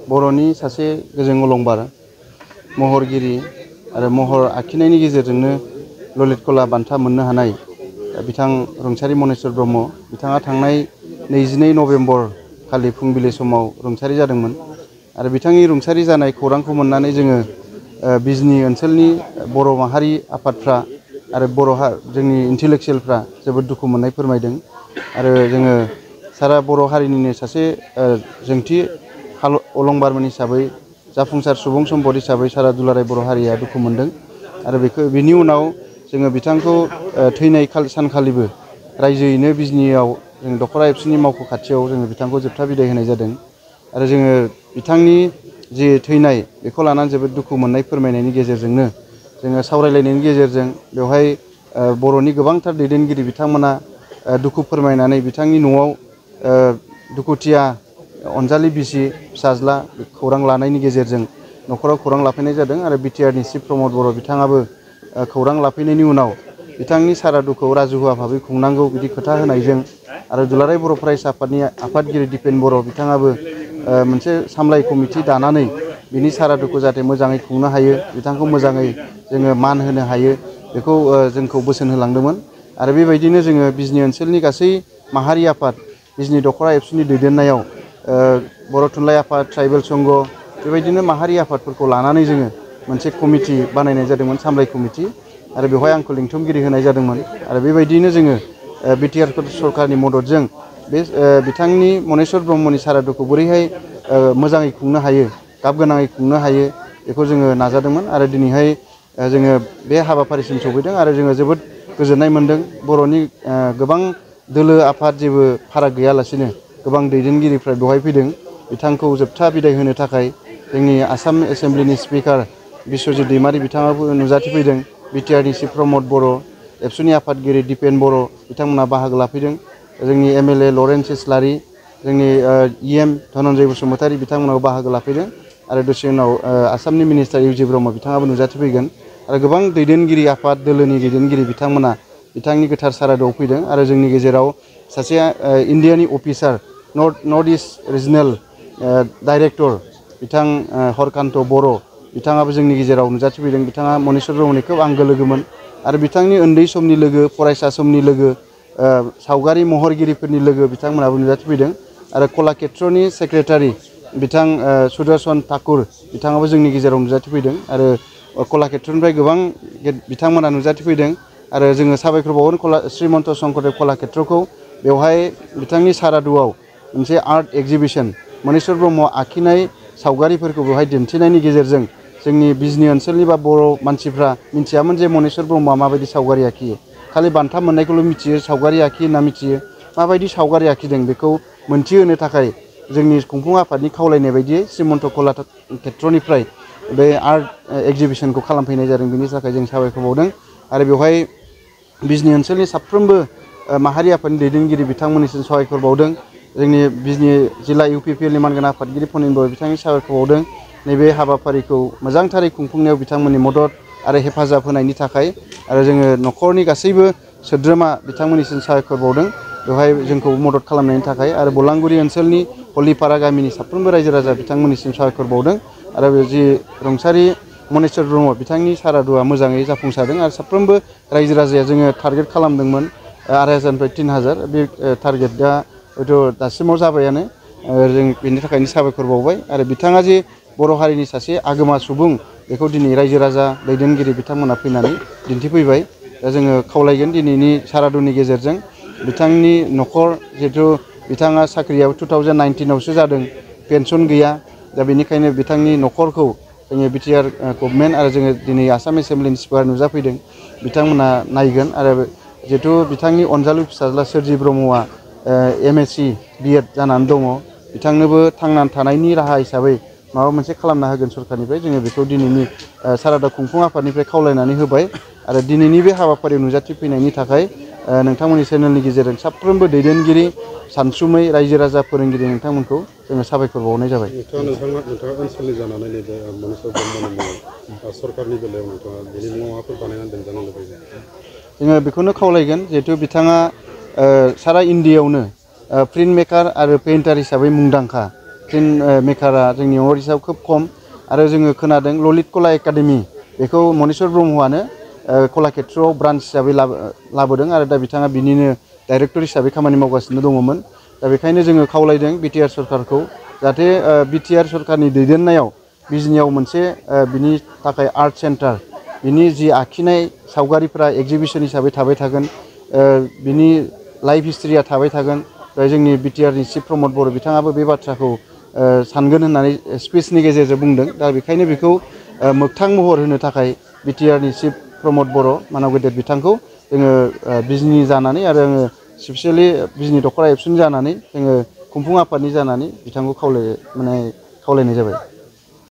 बर'नि सासे गोजों अलंबार महरगिरि आरो महर आखिनायनि गेजेरजोंनो ललित कला बान्था मोननो हानाय बिथां रुंसारि मनेस्वर ब्रह्म बिथाङा थांनाय 22 नभेम्बर खालि फुंबिलि समाव रुंसारि जादोंमोन आरो बिथांनि रुंसारि जानाय खौरांखौ मोननानै जोङो बिजनी ओनसोलनि बर' माहारि आफादफ्रा आरो जोंनि इन्टेलेक्चुवेलफ्रा जोबोद दुखु मोननाय फोरमायदों आरो जोङो सारा बर' हारिनिनो सासे जोंथि अलंबारमोन हिसाबै जाफुंसार सुबुं सम्पद हिसाबै सारा दुलाराय बर' हारिया दुखु मोनदों आरो बिनि उनाव जोङो बिथांखौ थैनाय सानखालिबो रायजोयैनो बिजनीयाव जों दख'रा एबसुनि मावख' खाथियाव जोङो बिथांखौ जोबथा बिदाय होनाय जादों आरो जोङो बिथांनि जि थैनाय बेखौ लानानै जोबोद दुखु मोननाय फोरमायनायनि गेजेरजोंनो जोङो सावरायलायनायनि गेजेरजों बेवहाय बर'नि गोबांथार दैदेनगिरि बिथांमोना दुखु फोरमायनानै बिथांनि न'आव दुखुथिया अनजालि बिसि फिसाज्ला खौरां लानायनि गेजेरजों न'खराव खौरां लाफैनाय जादों आरो बिटिआरनि चिफ प्रमद बर' बिथाङाबो खौरां लाफैनायनि उनाव बिथांनि सारादुखौ राजुहुवा भाबै खुंनांगौ बिदि खोथा होनायजों आरो दुलाराय बर' फरायसा आफादनि आफादगिरि दिपेन बर' बिथाङाबो मोनसे सामलाय कमिटि दानानै बिनि सारादुखौ जाहाथे मोजाङै खुंनो हायो बिथांखौ मोजाङै जोङो मान होनो हायो बेखौ जोंखौ बोसोन होलांदोंमोन आरो बेबायदिनो जोङो बिजनी ओनसोलनि गासै माहारि आफाद बिजनी दख'रा एबसुनि दैदेननायाव बर' थुनलाइ आफाद ट्राइबेल संघ बेबायदिनो माहारि आफादफोरखौ लानानै जोङो मोनसे कमिटि बानायनाय जादोंमोन सामलाय कमिटि आरो बेवहाय आंखौ लिंथुमगिरि होनाय जादोंमोन आरो बेबायदियैनो जोङो बिटिआर सरकारनि मददजों बे बिथांनि मनेस्वर ब्रह्मनि सारादुखौ बोरैहाय मोजाङै खुंनो हायो गाब गोनाङै खुंनो हायो बेखौ जोङो नाजादोंमोन आरो दिनैहाय जोङो बे हाबाफारिसिम सौफैदों आरो जोङो जोबोद गोजोननाय मोनदों बर'नि गोबां दोलो आफाद जेबो फाराग गैयालासेनो गोबां दैदेनगिरिफ्रा बेवहाय फैदों बिथांखौ जोबथा बिदाय होनो थाखाय जोंनि आसाम एसेम्ब्लिनि स्पिकार बिस्वजित दैमारि बिथाङाबो नुजाथिफैदों बिटिआरनि चिफ प्रमद बर' एबसुनि आफादगिरि दिपेन बर' बिथांमोना बाहागो लाफैदों जोंनि एमएलए लरेन्स इस्लारि जोंनि इएम धनन्जय बसुमतारी बिथांमोनाबो बाहागो लाफैदों आरो दसे उनाव आसामनि मिनिस्टार इउ जि ब्रह्म बिथाङाबो नुजाथिफैगोन आरो गोबां दैदेनगिरि आफाद दोलोनि दैदेनगिरि बिथांमोना बिथांनि गोथार सारादुआव फैदों आरो जोंनि गेजेराव सासे इण्डियानि officer north east regional director बिथां हरकान्त बर' बिथाङाबो जोंनि गेजेराव नुजाथिफैदों बिथाङा मनेस्वर ब्रह्मनि खोब आंगो लोगोमोन आरो बिथांनि उन्दै समनि लोगो फरायसा समनि लोगो सावगारि महरगिरिफोरनि लोगो बिथांमोनाबो नुजाथिफैदों आरो कलाक्षेत्रनि सेक्रेटारि बिथां सुदर्शन ठाकुर बिथाङाबो जोंनि गेजेराव नुजाथिफैदों आरो कलाक्षेत्रनिफ्राय गोबां बिथांमोना नुजाथिफैदों आरो जोङो साबायखर बावगोन श्रीमन्त शंकरदेव कलाक्षेत्रखौ बेवहाय बिथांनि सारादुआव मोनसे आर्ट एक्जिबिसन मनेस्वर ब्रह्म आखिनाय सावगारिफोरखौ बेवहाय दिन्थिनायनि गेजेरजों जोंनि बिजनी ओनसोलनि बा बर' मानसिफ्रा मिथियामोन जे मनेस्वर ब्रह्मआ माबायदि सावगारि आखियो खालि बान्था मोननायखौल' मिथियो सावगारि आखियो होनना मिथियो माबायदि सावगारि आखिदों बेखौ मोनथिहोनो थाखाय जोंनि खुंफुं आफादनि खावलायनाय बायदियै श्रीमन्त कलाक्षेत्रनिफ्राय बे आर्ट एक्जिबिसनखौ खालामफैनाय जादों बिनि थाखाय जों साबायखर बावदों आरो बेवहाय बिजनी ओनसोलनि साफ्रोमबो माहारि आफादनि दैदेनगिरि बिथांमोननिसिम साबायखर बावदों जोंनि बिजनी जिल्ला इउपिपिएलनि मानगोनां आफादगिरि फनिन बर' बिथांनि साबायखर बावदों नैबे हाबाफारिखौ मोजांथारै खुंफुंनायाव बिथांमोननि मदद आरो हेफाजाब होनायनि थाखाय आरो जोङो न'खरनि गासैबो सोद्रोमा बिथांमोननिसिम साबायखर बावदों बेवहाय जोंखौ मदद खालामनायनि थाखाय आरो बलांगुरि ओनसोलनि हलिपारा गामिनि साफ्रोमबो रायजो राजा बिथांमोननिसिम साबायखर बावदों आरो जि रुंसारि मनेस्वर ब्रह्म बिथांनि सारादुआ मोजाङै जाफुंसारदों आरो साफ्रोमबो रायजो राजाया जोङो टारगेट खालामदोंमोन 2500निफ्राय 3000 बे टारगेटआ हयथ' दासिमाव जाबायानो जों बेनि थाखायनो साबायखर बावबाय आरो बिथाङा जे बर' हारिनि सासे आगोमा सुबुं बेखौ दिनै रायजो राजा दैदेनगिरि बिथांमोना फैनानै दिन्थिफैबाय दा जोङो खावलायगोन दिनैनि सारादुनि गेजेरजों बिथांनि न'खर जिहेथु बिथाङा साख्रियाव 2019आवसो जादों पेन्सन गैया दा बेनिखायनो बिथांनि न'खरखौ जोङो बिटिआर गभर्नमेन्ट आरो जोङो दिनै आसाम एसेम्ब्लिनि स्पिकार नुजाफैदों बिथांमोना नायगोन आरो जिहेथु बिथांनि अनजालु फिसाज्ला सोरजि ब्रह्मआ MSc बिएड जानानै दङ बिथांनोबो थांनानै थानायनि राहा हिसाबै माबा मोनसे खालामना होगोन सरकारनिफ्राय जोङो बेखौ दिनैनि सारादा खुंफुं आफादनिफ्राय खावलायनानै होबाय आरो दिनैनि बे हाबाफारियाव नुजाथिफैनायनि थाखाय नोंथांमोननि चेनेलनि गेजेरजों साफ्रोमबो दैदेनगिरि सानसुमै रायजो राजा फोरोंगिरि नोंथांमोनखौ जोङो साबायखर बावनाय जाबाय। नोंथाङा ओनसोलनि जानानै नैबे मनेस्वर ब्रह्मनि मुङाव सरकारनि बेलायाव नोंथाङा बेनि मुङावफोर बानायनानै दोनजानो लुबैयो जोङो बेखौनो खावलायगोन जिहेथु बिथाङा सारा इण्डियायावनो प्रिन्ट मेकार आरो पेइन्टार हिसाबै मुंदांखा फिल्म मेकारा जोंनि ओडिशायाव खोब खम आरो जोङो खोनादों ललित कला एकाडेमि बेखौ मनेस्वर ब्रह्मआनो कलाक्षेत्रआव ब्रान्च हिसाबै लाबोदों आरो दा बिथाङा बिनिनो डाइरेक्टर हिसाबै खामानि मावगासिनो दङमोन। दा बेखायनो जोङो खावलायदों बिटिआर सरकारखौ जाहाथे बिटिआर सरकारनि दैदेननायाव बिजनियाव मोनसे बिनि थाखाय आर्ट सेन्टार बिनि जि आखिनाय सावगारिफ्रा एगजिबिसन हिसाबै थाबाय थागोन बिनि लाइफ हिस्ट्रिया थाबाय थागोन। जोंनि बिटिआरनि चिफ प्रमद बर' बिथाङाबो बे बाथ्राखौ सानगोन होननानै स्पिचनि गेजेरजों बुंदों। दा बेखायनो बेखौ मोगथां महर होनो थाखाय बिटिआरनि चिफ प्रमद बर' मानाव गेदेर बिथांखौ जोङो बिजनि जानानै आरो आङो स्पेसियेलि बिजनि दख'रा एबसुनि जानानै जोङो खुंफुं आफादनि जानानै बिथांखौ खावलायनाय जाबाय।